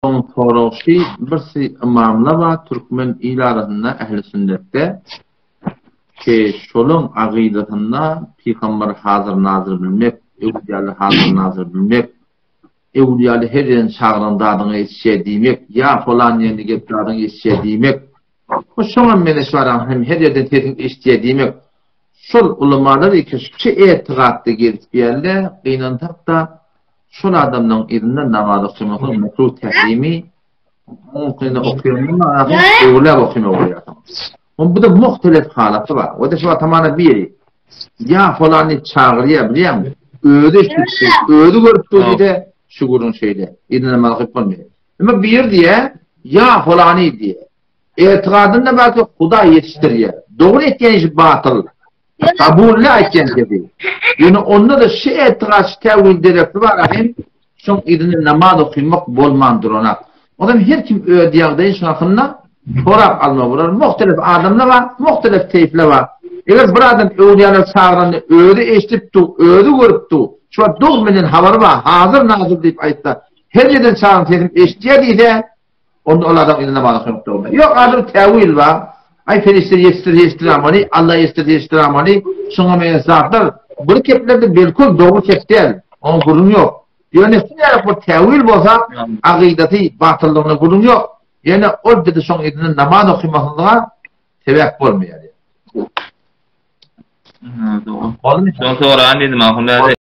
Soň sorag şy, birsi ymamla bar türkmen il arasynda ähli sünnetde ki şolaň agydasynda pygamber hazyr nazyr bilmek, öwlüýaly hazyr nazyr bilmek, öwlüýaly her ýerden çagyran zadyňy eşitýä diýmek, ýa falan ýerde gelip zadyňy eşitýä diýmek, bu şoňam meňzeş bar hem her ýerden sesiň eşitýä diýmek. Şol ulamalar ki şu etigatda gezip ýärler, gynansak-da Şol adamlaryň yzynda namaz okamaklyk mekruh tährimi mümkin okaýandan öwrüläp okamak bolýar. Oň bu da muhtelif halaty bar. O da şu tamana biri. Ýa falany çagyrýar bilýäňmi? Özi eşitdi, özi görüp dur diýde, şu gürrüň şeýle. Yzynda namaz okyp bolmaýar. Emma bir diýe, ýa falany diýe. Etigadynda belki Hudaý ýetişdirýär. Dogry etýän işi batyl. Kabully aýtýan gepi. Ýöne onda-da şu etigat, şu täwil derekli bar ahim, şoň yzynda namaz okymak bolman duranak. Onam her kim öz ýagdaýy şoň hakynda sorap almaly bolar. Muhtelif adamlar bar, muhtelif teýfler bar. Eger bir adam öwlüýalar çagyranda özi eşidip dur, özi görüp dur, şu wagt dogry menden habary bar, hazyr nazyr diýip aýtsa, her ýerden çagyran sesim eşidýär diýse, Onda ol adam yzyna namaz okamak dogry. Ýok, adam täwil bar. Aý perişde ýetişdir ýetişdir amany, Allah ýetişdir ýetişdir amany, şoňa meňzeş zatlar bir keplerde belkul dogry kep däl. Oňa gürrüň ýok. Ýöne şuňa bir täwil bolsa, agydasy batyllygyna gürrüň ýok. Ýöne ol bizi şoň yzyna namaz okamaklyga sebäp bolmaýar. Dogry. Şoň soran dedim ahun.